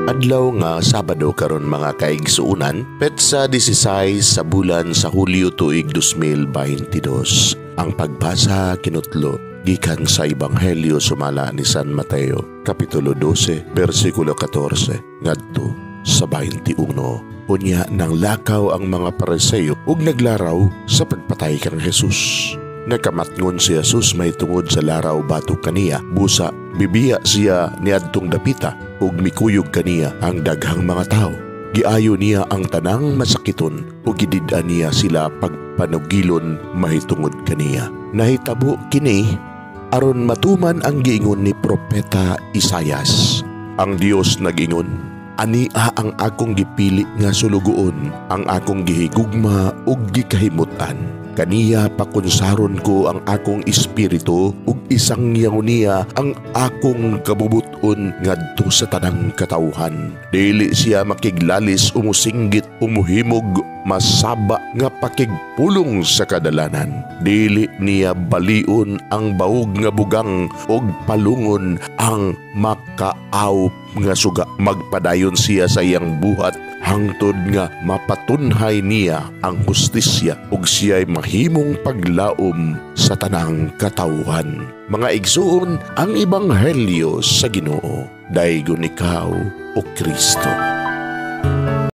Adlaw nga Sabado karon, mga kaigsuunan, petsa 16 sa bulan sa Hulyo, tuig 2022. Ang pagbasa kinutlo gikan sa Ebanghelyo sumala ni San Mateo, kapitulo 12, bersikulo 14 ngadto sa 21. Unya nang lakaw ang mga Pariseo ug naglaraw sa pagpatay kang Jesus. Nakamatngon si Jesus mahitungod sa laraw batok kaniya, busa mibiya siya niadtong dapita ug mikuyog kaniya ang daghang mga tawo. Giayo niya ang tanang masakiton ug gidid-an niya sila pagpanugilon mahitungod kaniya. Nahitabo kini aron matuman ang giingon ni Propeta Isayas. Ang Dios nag-ingon, "Ania ang akong gipili nga sulugoon, ang akong gihigugma ug gikahimut-an. Kaniya pakunsaron ko ang akong espiritu ug isangyaw niya ang akong kabubuton ngadto sa tanang katawhan. Dili siya makiglalis o musinggit o muhimog masaba nga pakigpulong sa kadalanan. Dili niya balion ang baog nga bugang ug palungon ang makaaw nga suga. Magpadayon siya sa iyang buhat hangtod nga mapatunhay niya ang hustisya ug siya'y mahimong paglaom sa tanang katawhan." Mga igsuon, ang Ebanghelyo sa Ginoo. Daygon ikaw, O Kristo.